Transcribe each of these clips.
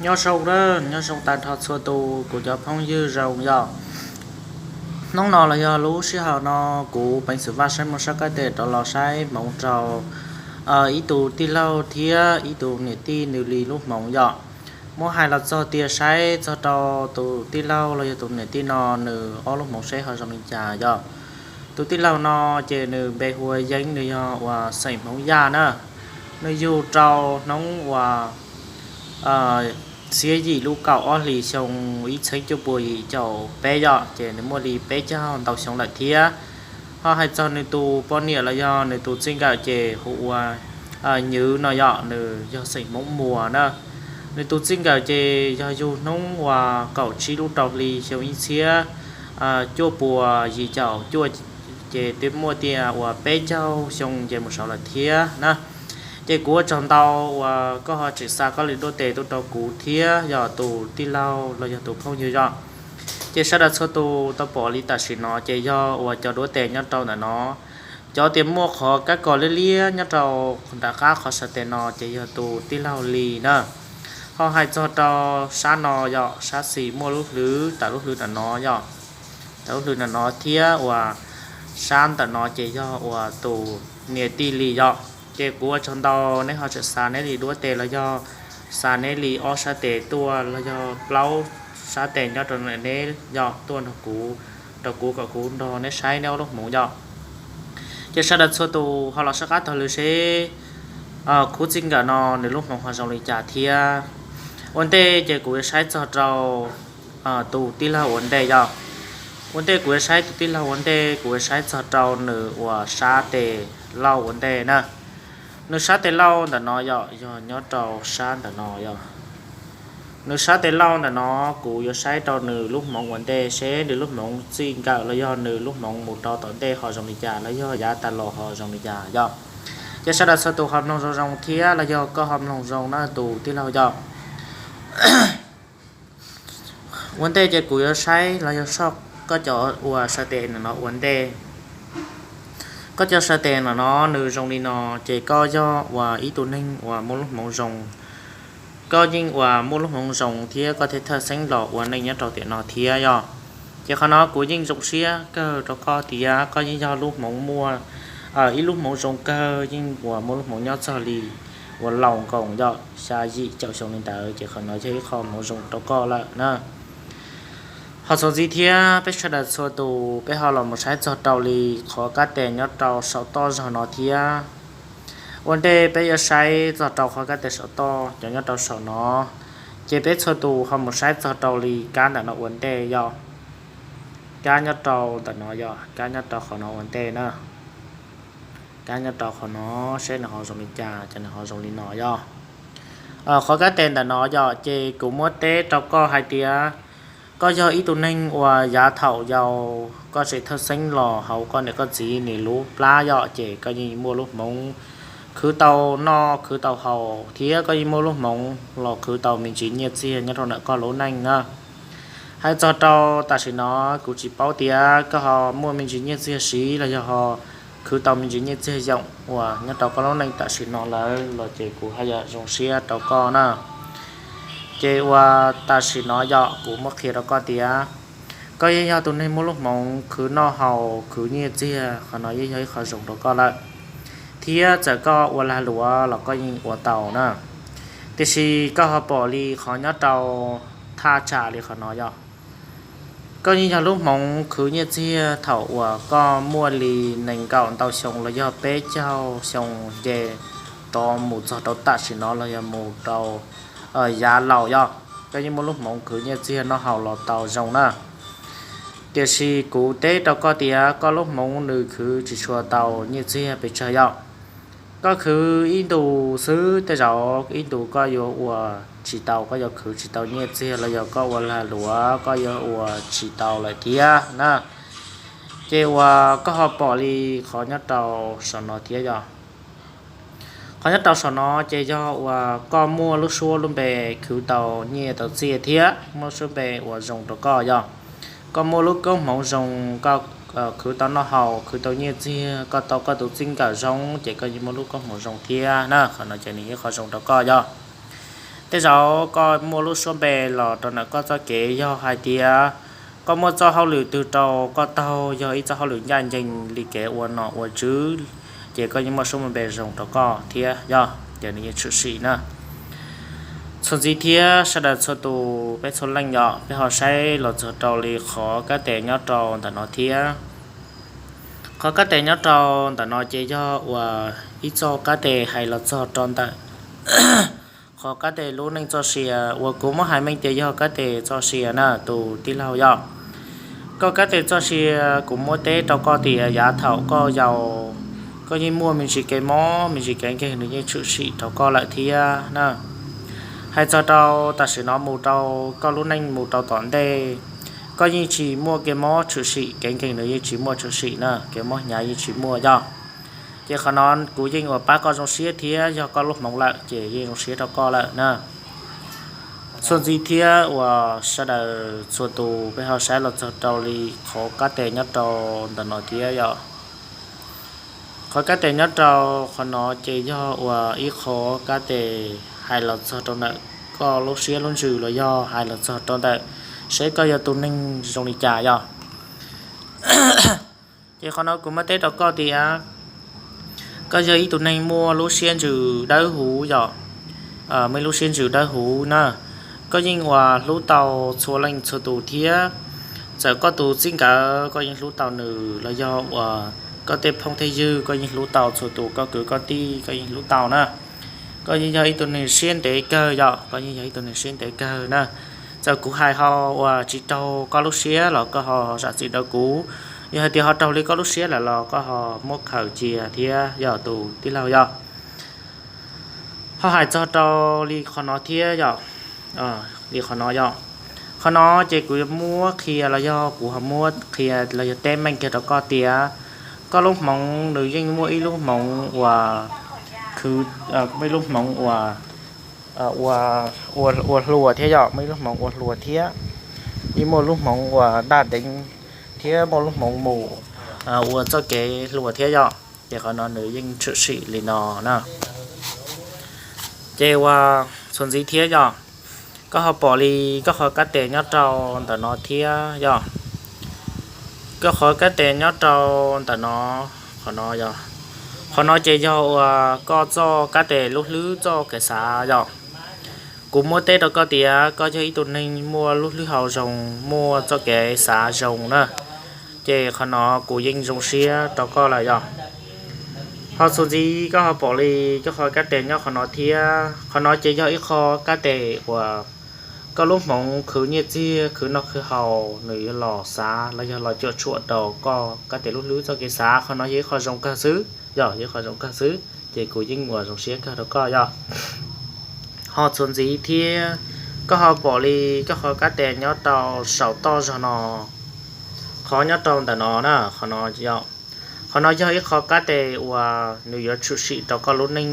Nyob zoo, nyob zoo tag nrho txhua tus kuv cov phooj ywg zoo yom. Hnub no los yog lub sij hawm no kuv Peev Xwm Vaj saib muaj sab kab tes rov los saib hmoov rau ib tug tij laug thiab ib tug niam tij nws li lub hmoov yom. Muab hais los txog tias saib txog rau tus tij laug los yog tus niam tij no nws ob lub hmoov seb ho zoo li cas yom. Tus tij laug no ces nws npe hu ua Yeeb, nws yog uas xeem Hmoob Yaj na. Nws yug rau hnub uas xiab yim lub kaum ob hlis xyoo ib txhiab cuaj puas yim caum peb yom, ces nws muaj li peb caug ntau xyoo lawm thiab. Ho hais txog nws tus poj niam los yog nws tus txij nkawm ces hu ua Nywv no yom, nws yog xeem Hmoob Muas na. Nws tus txij nkawm ces yog yug hnub uas kaum tsib lub rau hli xyoo ib txhiab cuaj puas yim caum cuaj, ces twb muaj tias uas peb caug xyoo ces mus saud lawm thiab na. Ces kuv ua tsaug ntau uas koj ho tseem xa koj li duab tes tuaj rau kuv thiab yog tus tij laug los yog tus phooj ywg yom. Ces sawv daws txhua tus tau pom li tam sim no ces yog uas cov duab tes nyob rau ntawm no. Cov tias muaj qhov kab kos liab liab nyob rau nram qab qhov sab tes no ces yog tus tij laug li na. Ho hais txog rau sab no yom, sab xis muaj lub hlwv, tam lub hlwv ntawm no yom, tam lub hlwv ntawm no thiab uas sab ntawm no ces yog uas tus niam tij li yom. Ces kuv ua tsaug ntau neb ho tseem xa neb li duab tes los yog xa neb li ob sab tes tuaj los yog plaub sab tes nyob rau neb yom, tuaj nrog kuv, rau kuv kom kuv nrog neb saib neb ob lub hmoov yom. Ces sawv daws txhua tus ho los sab qab taug lw seb khub txij nkawm no nws lub hmoov ho zoo li cas thiab. Ua ntej ces kuv yuav saib txog rau tus tij laug ua ntej yom. Ua ntej kuv yuav saib tus tij laug ua ntej, kuv yuav saib txog rau nws uas sab tes lauj ua ntej na. Nws sab tes lauj ntawm no yom, yog nyob rau sab ntawm no yom. Nws sab tes lauj ntawm no, kuv yuav saib rau nws lub hmoov ua ntej seb nws lub hmoov txij nkawm los yog nws lub hmoov mus rau tom ntej ho zoo li cas los yog yav tas los ho zoo li cas yom. Ces sawv daws txhua tus ho mloog zoo zoo thiab los yog koj ho mloog zoo na tus tij laug yom. Ua ntej ces kuv yuav saib los yog soj koj cov uas sab tes ntawm no ua ntej. Koj cov sab tes ntawm no nws zoo li no, ces koj yog uas ib tug neeg uas muaj lub hmoov zoo. Koj yeej uas muaj lub hmoov zoo thiab koj thiaj thawj xeeb los ua neej nyob rau tiam no thiab yom. Ces qhov no kuv yeej zoo siab kawg rau koj tias koj yeej yog lub hmoov muaj ib lub hmoov zoo kawg, yeej uas muaj lub hmoov nyob txog li uas laus nkoos yom, xya yim caum xyoo li ntawd, ces qhov no yog ib qho hmoov zoo rau koj lawm na. Ho txuas ntxiv thiab peb sawv daws txhua tus peb ho los mus saib txog rau li qhov kab tes nyob rau saum toj zog no thiab. Ua ntej peb yuav saib txog rau qhov kab tes saum toj cov nyob rau saum no, ces peb txhua tus ho mus saib txog rau li kab ntawm no ua ntej yom. Kab nyob rau ntawm no yom, kab nyob rau qhov no ua ntej na. Kab nyob rau qhov no, seb nws ho zoo li cas, ces nws ho zoo li no yom. Qhov kab tes ntawm no yom, ces kuv muab teb rau koj hais tias koj yog ib tug neeg uas yav thaum yau koj tseem thawj xeeb los hauv koj niam koj txiv nws lub plab yom, ces koj yeej muaj lub hmoov khwv tau noj khwv tau haus thiab koj yeej muaj lub hmoov los khwv tau me ntsis nyiaj txiag nyob rau ntawm koj lub neej na. Hais txog rau tam sim no kuv tsis paub tias koj ho muaj me ntsis nyiaj txiag siv los yog ho khwv tau me ntsis nyiaj txiag yoom uas nyob rau koj lub neej tam sim no lawm los ces kuv haj yam zoo siab rau koj na. Ces uas tam sim no yom, kuv muab qhia rau koj tias koj yeej yog tus neeg muaj lub hmoov khwv noj haus khwv nyiaj txiag, qhov no yeej yog ib qho zoo rau koj lawm. Thiab txawm koj ua lag luam los koj yeej ua tau na. Tiam sis koj ho pom li qhov nyob rau thaj tsam li qhov no yom. Koj yeej yog lub hmoov khwv nyiaj txiag thaum uas koj muaj li nees nkaum ntau xyoo los yog peb caug xyoo nce rov mus txog rau tam sim no los yog mus rau yav laus yom. Koj yeej muaj lub hmoov khwv nyiaj txiag noj haus los tau zoo na. Tiam sis kuv teb rau koj tias koj lub hmoov nws khwv tsis tshua tau nyiaj txiag pes tsawg yom. Koj khwv ib ntus xwb, tej zaum ib ntus koj yuav ua tsis tau, koj yuav khwv tsis tau nyiaj txiag los yog koj ua lag luam koj yuav ua tsis tau lawm thiab na. Ces uas koj ho pom li qhov nyob rau saum no thiab yom. Qhov nyob rau saum no ces yog uas koj muaj lub suab lub npe khwv tau nyiaj tau txiaj thiab muaj lub suab npe uas zoo rau koj yom. Koj muaj lub koob hmoov zoo, koj khwv tau noj haus khwv tau nyiaj txiag, koj tau koj tus txij nkawm zoo, ces koj yeej muaj lub koob hmoov zoo thiab na. Qhov no ces nws ib qho zoo rau koj yom. Tej zaum koj muaj lub suab npe los rau ntawm koj txoj kev, yog hais tias koj muaj txoj hauj lwm twg rau koj taug yog ib txoj hauj lwm ncaj ncees li kev ua nom ua tswv, ces koj yeej muaj suab muaj npe zoo rau koj thiab yog ces nws yeej tshwm sim na. Txuas ntxiv thiab sawv daws txhua tus peb txhua leej yom, peb ho saib los txog rau li qhov kab tes nyob rau ntawm no thiab. Qhov kab tes nyob rau ntawm no ces yog uas ib txoj kab tes hais los txog rau ntawm qhov kab tes lub neej txoj sia uas kuv muab hais meej tias yog kab tes txoj sia na tus tij laug yog. Koj kab tes txoj sia, kuv muab teb rau koj tias yav thaum koj yau, koj yeej muaj me ntsis kev mob me ntsis kev nkeeg nws yeej tshwm sim rau koj lawm thiab na. Hais txog rau tam sim no mus rau koj lub neej mus rau tom ntej, koj yeej tsis muaj kev mob tshwm sim, kev nkeeg nws yeej tsis muaj tshwm sim na, kev mob hnyav yeej tsis muaj yog. Ces qhov no kuv yeej uas pab koj zoo siab thiab yog koj lub hmoov lawm ces yeej zoo siab rau koj lawm na. Txuas ntxiv thiab uas sawv daws txhua tus peb ho saib los txog rau li qhov kab tes nyob rau ntawm no thiab yom. Qhov kab tes nyob rau qhov no ces yog uas ib qhov kab tes hais los txog rau ntawm koj lub siab lub ntsws los yog hais los txog rau ntawm seb koj yog tus neeg zoo li cas yog. Ces qhov no kuv muab teb rau koj tias koj yog ib tug neeg muaj lub siab ntsws dawb huv yom, muaj ib lub siab ntsws dawb huv na. Koj yeej uas hlub tau txhua leej txhua tus thiab, txawm koj tus txij nkawm koj yeej hlub tau nws los yog uas koj tej phooj tej ywg koj yeej hlub tau txhua tus, koj kwv koj tij koj yeej hlub tau na. Koj yeej yog ib tug neeg siab ntev kawg yom, koj yeej yog ib tug neeg siab ntev kawg na. Txawm kuv hais ho uas tsis raug koj lub siab los koj ho zam txim rau kuv, yog hais tias ho raug li koj lub siab lawm los koj ho muab khaws cia thiab yog tus tij laug yog. Ho hais txog rau li qhov no thiab yom, li qhov no yom. Qhov no ces kuv yuav muab qhia los yog kuv ho muab qhia los yog teb meej kiag rau koj tias koj lub hmoov nws yeej muaj ib lub hmoov uas khwv, muaj ib lub hmoov uas ua hluas thiab yom, muaj ib lub hmoov ua hluas thiab, yeej muaj lub hmoov uas daj deev thiab muaj lub hmoov mus ua txoj kev hluas thiab yom. Ces qhov no nws yeej tshwm sim li no na. Ces uas txuas ntxiv thiab yom, koj ho pom li koj qhov kab tes nyob rau ntawm no thiab yom. Koj qhov kab tes nyob rau ntawm no, qhov no yog, qhov no ces yog uas koj txoj kab tes lub hlwb txoj kev xav yom. Kuv muab teb rau koj tias koj yog ib tug neeg muaj lub hlwb hau zoo, muaj txoj kev xav zoo na, ces qhov no kuv yeej zoo siab rau koj lawm yog. Ho txuas ntxiv koj ho pom li koj qhov kab tes nyob qhov no thiab, qhov no ces yog ib qho kab tes uas koj lub hmoov khwv nyiaj txiag khwv noj khwv haus nws yuav los xav los yog los cuam tshuam rau koj kab tes lub hlwb txoj kev xav. Qhov no yog ib qho zoo kawg xwb yog, yog ib qho zoo kawg xwb, ces kuv yeej uas zoo siab kawg rau koj yog. Ho txuas ntxiv thiab, koj ho pom li koj qhov kab tes nyob rau saum toj zog no, qhov nyob rau ntawm no na, qhov no yog, qhov no yog ib qho kab tes uas nws yuav tshwm sim rau koj lub neej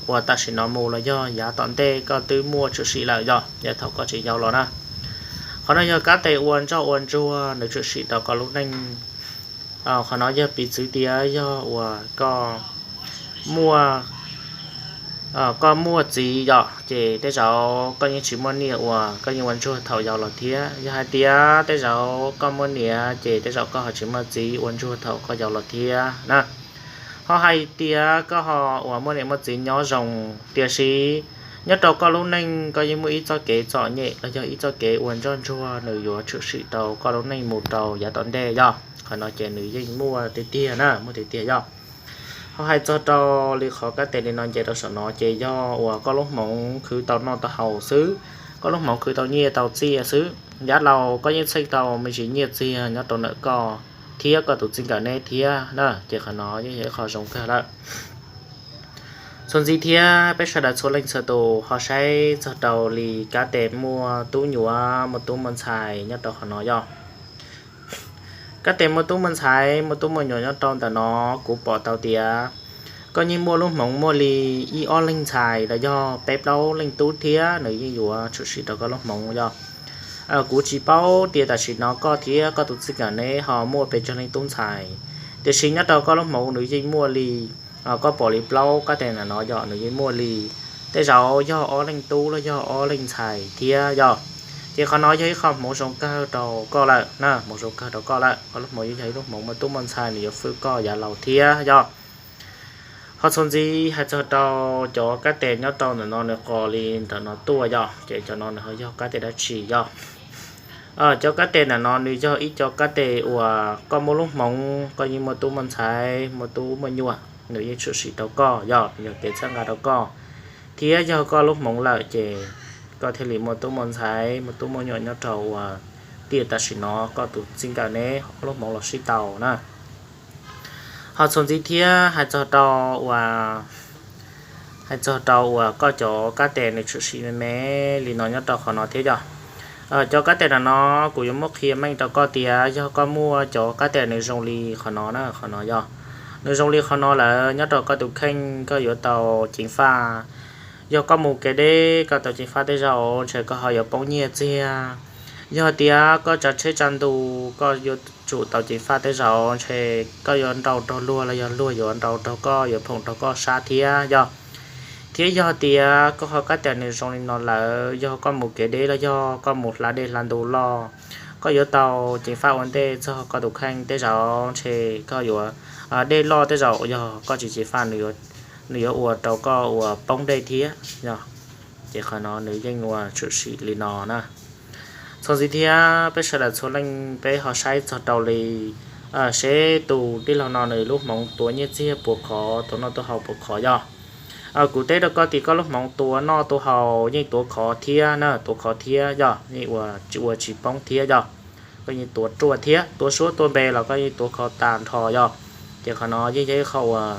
uas tam sim no mus los yog yav tom ntej koj twb muaj tshwm sim lawm yog, yav thaum koj tseem yau los na. Qhov no yog kab tes ua ntsoj ua ntsuag nws tshwm sim rau koj lub neej. Qhov no yog piv txwv tias yog uas koj muaj, koj muaj txiv yom, ces tej zaum koj yeej tsis muaj niam uas koj yeej ua ntsuag thaum yau los thiab. Yog hais tias tej zaum koj muaj niam ces tej zaum koj ho tsis muaj txiv ua ntsuag thaum koj yau los thiab na. Ho hais tias koj ho uas muaj niam muaj txiv nyob zoo, tiam sis nyob rau koj lub neej koj yeej muaj ib txoj kev txom nyem los yog ib txoj kev ua ntsoj ntsuag nws yuav tshwm sim rau koj lub neej mus rau yav tom ntej yog. Qhov no ces nws yeej muaj tiag tiag na, muaj tiag tiag yog. Ho hais txog rau li qhov kab tes li no nce rau saum no ces yog uas koj lub hmoov khwv tau noj tau haus xwb, koj lub hmoov khwv tau nyiaj tau txiaj xwb. Yav laus koj yeej txheej tau me ntsis nyiaj txiag nyob rau ntawm koj thiab koj tus txij nkawm neb thiab na, ces qhov no yeej yog ib qho zoo kawg lawm. Txuas ntxiv thiab peb sawv daws txhua leej txhua tus ho saib txog rau li kab tes muaj tub nyuam muaj tub muaj ntxhais nyob rau qhov no yog. Kab tes muaj tub muaj ntxhais muaj tub muaj nyuam nyob rau ntawm no, kuv pom tau tias koj yeej muaj lub hmoov muaj li ib ob leeg ntxhais los yog peb plaub leej tub thiab nws yeej yuav tshwm sim rau koj lub hmoov yog. Kuv tsis paub tias tam sim no koj thiab koj tus txij nkawm neb ho muaj pes tsawg leej tub ntxhais, tiam sis nyob rau koj lub hmoov nws yeej muaj li, koj pom li plaub kab tes ntawm no yog nws yeej muaj li tej zaum yog ob leeg tub los yog ob leeg ntxhais thiab yog. Ces qhov no yog ib qho hmoov zoo kawg rau koj lawm na, hmoov zoo kawg rau koj lawm. Koj lub hmoov yuav yog ib lub hmoov muaj tub muaj ntxhais, nws yuav fwb koj yav laus thiab yog. Ho txuas ntxiv hais txog rau cov kab tes nyob rau ntawm no nws qos li ntawm no tuaj yog, ces cov no nws ho yog kab tes dab tsi yog? Cov kab tes ntawm no nws yog ib co kab tes uas koj muaj lub hmoov koj yeej muaj tub muaj ntxhais, muaj tub muaj nyuam, nws yeej tshwm sim rau koj yog, nws yog kev txhawb nqa rau koj, thiab yog koj lub hmoov lawm ces koj thiaj li muaj tub muaj ntxhais, muaj tub muaj nyuam nyob rau uas tiam tam sim no koj tus txij nkawm neb ob lub hmoov los sib tau na. Ho txuas ntxiv thiab hais txog rau uas, hais txog rau uas koj cov kab tes nws tshwm sim me me li no nyob rau qhov no thiab yog. Cov kab tes ntawm no kuv yuav muab qhia meej rau koj tias yog koj muaj cov kab tes nws zoo li qhov no na, qhov no yog, nws zoo li qhov no lawm nyob rau koj tus kheej koj yuav tau ceev faj. Yog koj mus kev deb koj tau ceev faj tej zaum ntshe koj ho yuav poob nyiaj txiag. Yog tias koj tsav tsheb tsav ntu koj yuav tsum tau ceev faj tej zaum ntshe koj yuav nrau raug luag los yog luag yuav nrau raug koj, yuav phoom raug koj sab thiab yog. Thiab yog tias koj ho kab tes nws zoo li no lawm, yog koj mus kev deb los yog koj mus hla dej hla ntu loj, koj yuav tau ceev faj ua ntej txog koj tus kheej tej zaum ntshe koj yuav, dej loj tej zaum yog koj tsis ceev faj nws yuav ua rau koj uas poob dej thiab yog. Ces qhov no nws yeej ua tshwm sim li no na. Txuas ntxiv thiab peb sawv daws txhua leej peb ho saib txog rau li seb tus tij laug no nws lub hmoov tuav nyiaj txiag puas khov, tuav noj tuav haus puas khov yog. Kuv teb rau koj tias koj lub hmoov tuav noj tuav haus yeej tuav khov thiab na, tuav khov thiab yog, yeej ua tsis ua tsis poob thiab yog. Koj yeej tuav ruaj thiab, tuav suab tuav npe los koj yeej tuav khov tag nrho yog. Ces qhov no yeej yog ib qho uas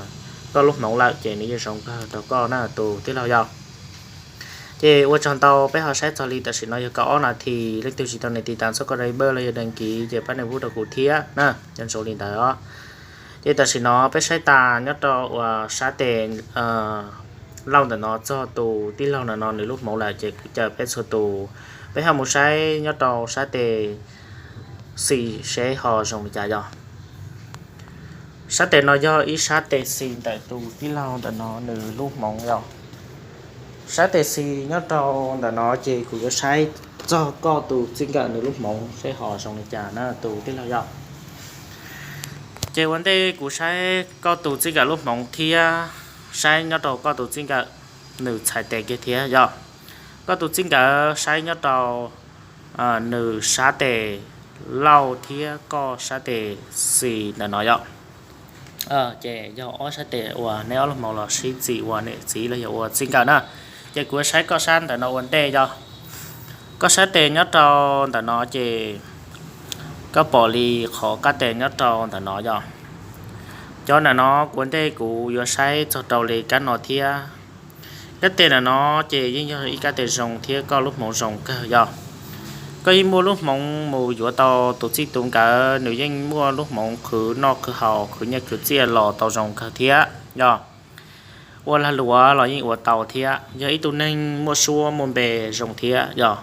koj lub hmoov lawm ces nws yeej zoo kawg rau koj na tus tij laug yog. Ces ua tsaug ntau, peb ho saib txog li tam sim no yog kaum ob nas this, leej twg tsis tau nias tiv tas txoj koj dai npawj los yog dees kiv ces pab nias pub rau kuv thiab na, cov ntsoov li ntawd os. Ces tam sim no peb saib tas nyob rau uas sab tes lauj ntawm no txog tus tij laug ntawm no nws lub hmoov lawm ces kuv caw peb txhua tus, peb ho mus saib nyob rau sab tes xis seb ho zoo li cas yog. Sab tes no yog ib sab tes xis ntawm tus tij laug ntawm no nws lub hmoov yog. Sab tes xis nyob rau ntawm no ces kuv yuav saib txog koj tus txij nkawm nws lub hmoov seb ho zoo li cas na tus tij laug yog. Ces ua ntej kuv saib koj tus txij nkawm lub hmoov thiab saib nyob rau koj tus txij nkawm nws txhais tes kiag thiab yog. Koj tus txij nkawm saib nyob rau nws sab tes lauj thiab koj sab tes xis ntawm no yog. Ces yog ob sab tes uas neb ob lub hmoov los sib txim ua niam txiv los yog ua txij nkawm na. Ces kuv yuav saib koj sab ntawm no ua ntej yog. Koj sab tes nyob rau ntawm no ces koj pom li qhov kab tes nyob rau ntawm no yog. Cov ntawm no kuv ua ntej kuv yuav saib txog rau li kab no thiab. Kab tes ntawm no ces yeej yog ib kab tes zoo thiab koj lub hmoov zoo kawg yog. Koj yeej muaj lub hmoov mus yuav tau tus txij tus nkawm, nws yeej muaj lub hmoov khwv noj khwv haus khwv nyiaj khwv txiaj los tau zoo kawg thiab yog. Ua lag luam los yeej ua tau thiab, yog ib tug neeg muaj suab muaj npe zoo thiab yog.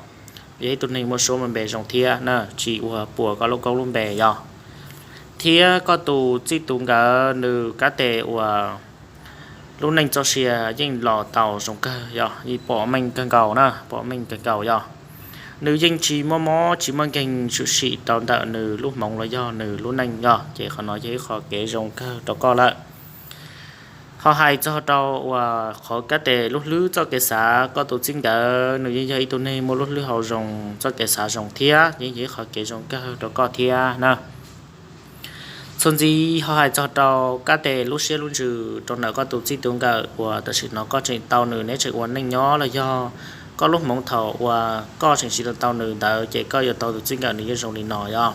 Yog ib tug neeg muaj suab muaj npe zoo thiab na, tsis ua puas koj lub koob lub npe yog. Thiab koj tus txij tus nkawm nws kab tes uas lub neej txoj sia yeej los tau zoo kawg yog, yeej pom meej kawg nkaus na, pom meej kawg nkaus yog. Nws yeej tsis muaj mob tsis muaj nkeeg tshwm sim rau ntawm nws lub hmoov los yog nws lub neej yog, ces qhov no yog ib qho kev zoo kawg rau koj lawm. Ho hais txog rau uas qhov kab tes lub hlwb txoj kev xav, koj tus txij nkawm nws yeej yog ib tug neeg muaj lub hlwb hauv zoo, txoj kev xav zoo thiab, yeej yog ib qho kev zoo kawg rau koj thiab na. Txuas ntxiv ho hais txog rau kab tes lub siab lub ntsws rau ntawm koj tus txij tus nkawm uas tam sim no koj tseem tau nws, neb tseem ua neej nyob los yog koj lub hmoov thaum uas koj tseem tsis tau tau nws ntawd ces koj yuav tau tus txij nkawm nws yeej zoo li no yog.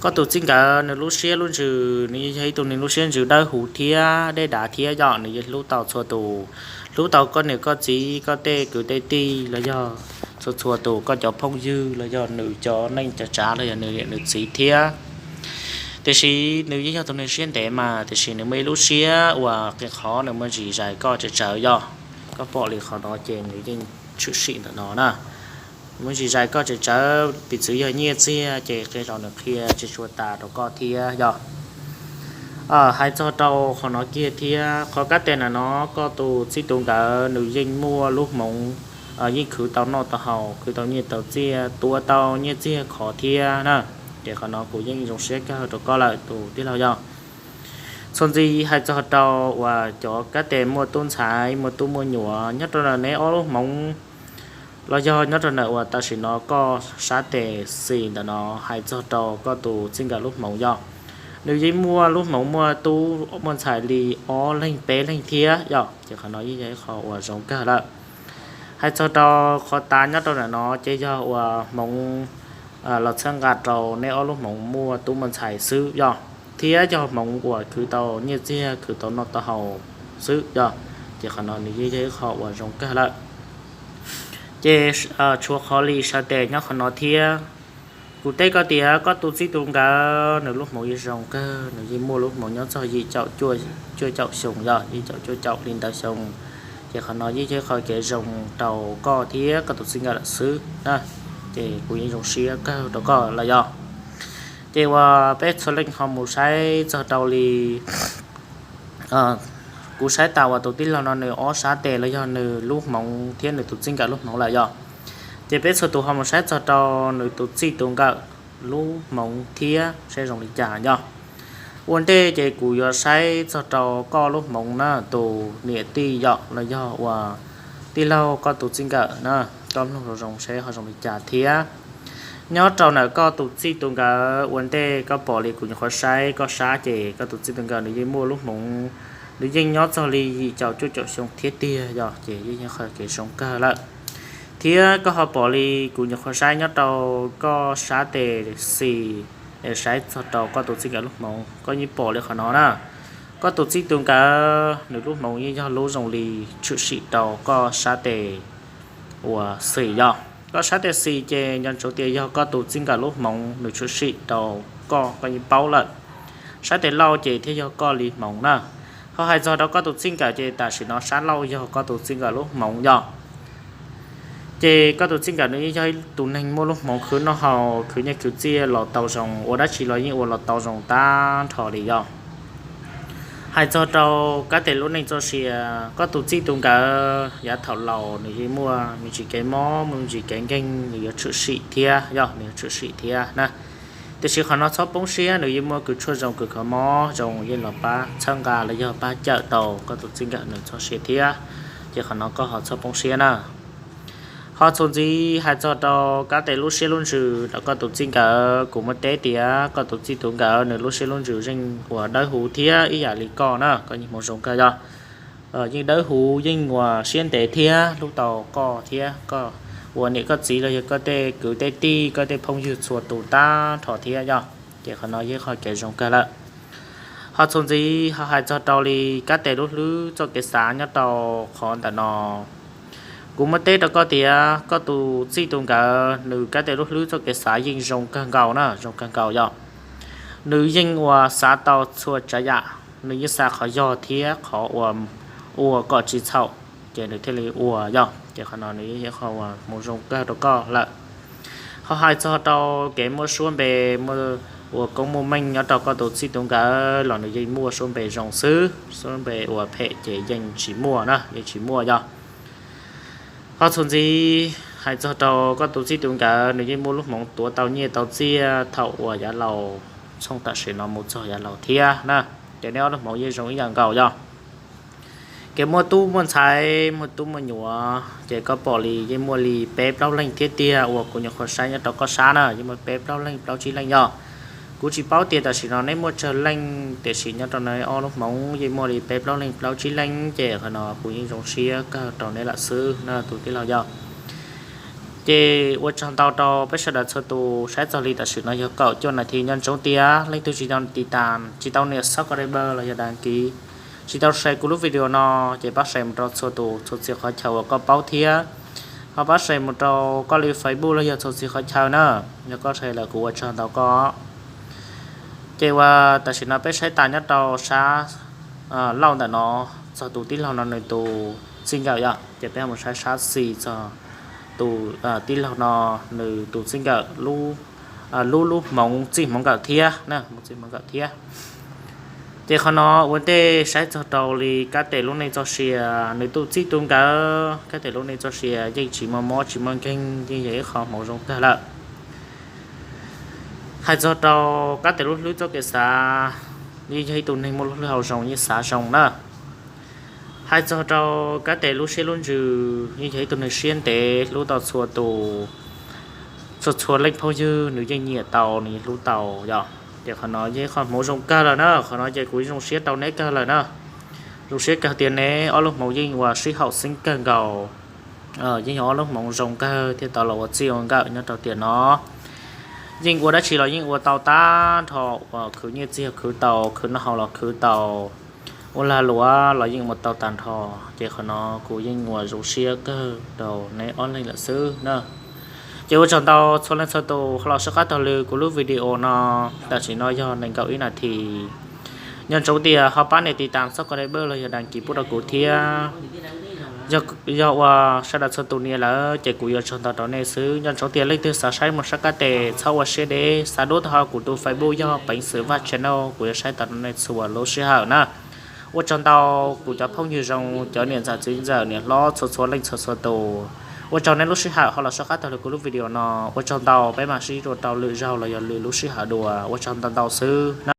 Koj tus txij nkawm nws lub siab lub ntsws nws yeej yog ib tug neeg lub siab ntsws dawb huv thiab dej dav thiab yog, nws yeej hlub tau txhua tus, hlub tau koj niam koj txiv koj tej kwv tej tij los yog txhua txhua tus koj cov phooj ywg los yog nws cov neej cov tsav los yog nws niam nws txiv thiab. Tiam sis nws yeej yog tus neeg siab ntev mas tiam sis nws muaj ib lub siab uas qia qhov nws muaj ntsis zais koj tsawv tsawv yog. Koj pom li qhov no ces nws yeej tshwm sim ntawm no na. Muaj ntsis zais koj tsawv tsawv piv txwv yog nyiaj txiag ces qia los nws qhia tsis tshua tas rau koj thiab yog. Hais txog rau qhov no kiag thiab, qhov kab tes ntawm no koj tus txij tus nkawm nws yeej muaj lub hmoov, yeej khwv tau noj tau haus, khwv tau nyiaj tau txiaj, tuav tau nyiaj txiag khov thiab na. Ces qhov no kuv yeej zoo siab kawg rau koj lawm tus tij laug yog. Txuas ntxiv hais txog rau uas cov kab tes muaj tub ntxhais muaj tub muaj nyuam nyob rau ntawm neb ob lub hmoov, los yog nyob rau ntawm uas tam sim no koj sab tes xis ntawm no, hais txog rau koj tus txij nkawm lub hmoov yog, nws yeej muaj lub hmoov muaj tub muaj ntxhais li ob leeg peb leeg thiab yog, ces qhov no yeej yog ib qho uas zoo kawg lawm. Hais txog rau qhov tav nyob rau ntawm no ces yog uas hmoov los txhawb nqa rau neb ob lub hmoov muaj tub muaj ntxhais xwb yog, thiab yog hmoov uas khwv tau nyiaj txiag khwv tau noj tau haus xwb yog, ces qhov no nws yeej yog ib qho uas zoo kawg lawm. Ces tshuav qhov li sab tes nyob qhov no thiab. Kuv teb koj tias koj tus txij tus nkawm nws lub hmoov yeej zoo kawg, nws yeej muaj lub hmoov nyob txog yim caum cuaj caum xyoo yog, yim caum cuaj caum li ntawd xyoo, ces qhov no yeej yog ib qho kev zoo rau koj thiab koj tus txij nkawm lawm xwb na. Ces kuv yeej zoo siab kawg rau koj lawm yog. Ces uas peb txhua leej ho mus saib txog rau li kuv saib tas uas tus tij laug no nws ob sab tes los yog nws lub hmoov thiab nws tus txij nkawm lub hmoov lawm yog. Ces peb txhua tus ho mus saib txog rau nws tus txij tus nkawm lub hmoov thiab saib zoo li cas yog. Ua ntej ces kuv yuav saib txog rau koj lub hmoov na tus niam tij yom, los yog uas tij laug koj tus txij nkawm na, koj mloog zoo zoo saib ho zoo li cas thiab. Nyob rau ntawm koj tus txij tus nkawm ua ntej koj pom li kuv nyuam qhuav saib koj sab ces koj tus txij tus nkawm nws yeej muaj lub hmoov, nws yeej nyob txog li yim caum cuaj caum xyoo thiab tiag yog, ces yeej yog qhov kev zoo kawg lawm. Thiab koj ho pom li kuv nyuam qhuav saib nyob rau koj sab tes xis, saib txog rau koj tus txij nkawm lub hmoov koj yeej pom li qhov no na. Koj tus txij tus nkawm nws lub hmoov yeej yog lub zoo li tshwm sim rau koj sab tes uas xis yog. Koj sab tes xis ces nco ntsoov tias yog koj tus txij nkawm lub hmoov nws tshwm sim rau koj, koj yeej paub lawm. Sab tes lauj ces thiaj yog koj li hmoov na. Ho hais txog rau koj tus txij nkawm ces tam sim no sab lauj yog koj tus txij nkawm lub hmoov yog. Ces koj tus txij nkawm nws yeej yog ib tus neeg muaj lub hmoov khwv noj haus khwv nyiaj khwv txiaj los tau zoo, ua dab tsi los yeej ua los tau zoo tag nrho li yog. Hais txog rau kab tes lub neej txoj sia, koj tus txij tus nkawm yav thaum laus nws yeej muaj me ntsis kev mob me ntsis kev nkeeg, nws yuav tshwm sim thiab yog, nws yuav tshwm sim thiab na. Tiam sis qhov no txhob poob siab, nws yeej muaj kws tshuaj zoo kws kho mob zoo yeej los pab txhawb nqa los yog pab cawm tau koj tus txij nkawm nws txoj sia thiab. Ces qhov no koj ho txhob poob siab na. Ho txuas ntxiv hais txog rau kab tes lub siab lub ntsws rau koj tus txij nkawm, kuv muaj teb tias koj tus txij tus nkawm nws lub siab lub ntsws yeej uas dawb huv thiab ib yam li koj na, koj yeej hmoov zoo kawg yog. Yeej dawb huv yeej uas siab ntev thiab hlub tau koj thiab koj uas niam koj txiv los yog koj tej kwv tej tij koj tej phooj ywg txhua tus tag nrho thiab yog. Ces qhov no yeej qhov kev zoo kawg lawm. Ho txuas ntxiv ho hais txog rau li kab tes lub hlwb txoj kev xav nyob rau qhov ntawm no, kuv muaj teb rau koj tias koj tus txij tus nkawm nws kab tes lub hlwb txoj kev xav yeej zoo kawg nkaus na, zoo kawg nkaus yog. Nws yeej uas xav tau txhua tsav yam, nws yeej xav qhov yog thiab qhov uas ua kom tsis txhaum, ces nws thiaj li ua yog. Ces qhov no nws yeej yog qhov uas hmoov zoo kawg rau koj lawm. Ho hais txog rau kev muaj suab npe, muaj ua koob muaj meej nyob rau koj tus txij tus nkawm los nws yeej muaj suab npe zoo xwb, suab npe uas phem ces yeej tsis muaj na, yeej tsis muaj yog. Ho txuas ntxiv hais txog rau koj tus txij tus nkawm nws yeej muaj lub hmoov tuav tau nyiaj tau txiaj thaum uas yav laus, txhooj tam sim no mus txog yav laus thiab na. Ces neb ob lub hmoov yeej zoo ib yam nkaus yog. Kev muaj tub muaj ntxhais muaj tub muaj nyuam ces koj pom li yeej muaj li peb plaub leeg thiab tiag uas kuv nyuam qhuav saib nyob rau koj sab na, yeej muaj peb plaub leeg plaub tsib leej yog. Kuv tsis paub tias tam sim no neb muaj tsawg leej, tiam sis nyob rau neb ob lub hmoov yeej muaj li peb plaub leeg plaub tsib leej, ces qhov no kuv yeej zoo siab kawg rau neb lawm xwb na tus tij laug yog. Ces ua tsaug ntau rau peb sawv daws txhua tus saib txog li tam sim no yog kaum cuaj nas this, nco ntsoov tias leej twg tsis tau tiv tas tsis tau nias subscribe los yog đăng ký, tsis tau share kuv lub video no, ces pab share mus rau txhua tus txhua txhia qhov chaw uas koj paub thiab. Ho pab share mus rau koj li Facebook los yog txhua txhia qhov chaw na, yog koj share lawm kuv ua tsaug ntau koj. Ces uas tam sim no peb saib tas nyob rau sab lauj ntawm no, txog tus tij laug no nws tus txij nkawm yog, ces peb mus saib sab xis txog tus tij laug no nws tus txij nkawm lub, lub lub hmoov txij hmoov nkawm thiab na, hmoov txij hmoov nkawm thiab. Ces qhov no ua ntej saib txog rau li Kab Tes lub neej txoj sia, nws tu txij tu nkawm, Kab Tes lub neej txoj sia yeej tsis muaj mob tsis muaj nkeeg, yeej yog ib qho hmoov zoo kawg lawm. Hais txog rau Kab Tes lub hlwb txoj kev xav, yeej yog ib tug neeg muaj lub hlwb hauv zoo, yeej xav zoo na. Hais txog rau Kab Tes lub siab lub ntsws, yeej yog ib tug neeg siab ntev, hlub tau txhua tus, txhua txhua leej phooj ywg nws yeej nyiam tau, nws yeej hlub tau yom. Ces qhov no yog ib qho hmoov zoo kawg lawm na, qhov no ces kuv zoo siab rau neb kawg lawm na. Zoo siab kawg tias neb ob lub hmoov yeej ua sib haum xeeb kawg nkaus, yeej yog ob lub hmoov zoo kawg thiaj tau los ua txij ua nkawm nyob rau tiam no. Yeej ua dab tsi los yeej ua tau tag nrho, uas khwv nyiaj txiag khwv tau, khwv noj haus los khwv tau, ua lag luam los yeej ua tau tag nrho. Ces qhov no kuv yeej ua zoo siab kawg rau neb ob leeg lawm xwb na. Ces ua tsaug ntau txhua leej txhua tus ho los soj qab taug lw kuv lub video no, tam sim no yog nees nkaum ib nas this. Nco ntsoov tias ho pab nias tiv tas txoj ko dai bej los yog das kis pub rau kuv thiab. Yog ua sawv daws txhua tus nias lawm ces kuv yuav tsaug ntau rau nej xwb. Nco ntsoov tias leej twg xav saib mus saib Kab Tes txhob ua siab deb, xav dua tau ho kuv tus Facebook yog Peev Xwm Vaj Channel, kuv yuav saib tau rau nej txhua lub sij hawm na. Ua tsaug ntau kuv cov phooj ywg zoo, cov niam ntxawm txiv ntxawm niam hlob txhua txhua leej txhua txhua tus. Ua tsaug nej lub sij hawm ho los soj qab taug lw kuv lub video no. Ua tsaug ntau, peb mam sib ntsib dua rau lwm zaug los yog lwm lub sij hawm dua. Ua tsaug ntau ntau xwb na.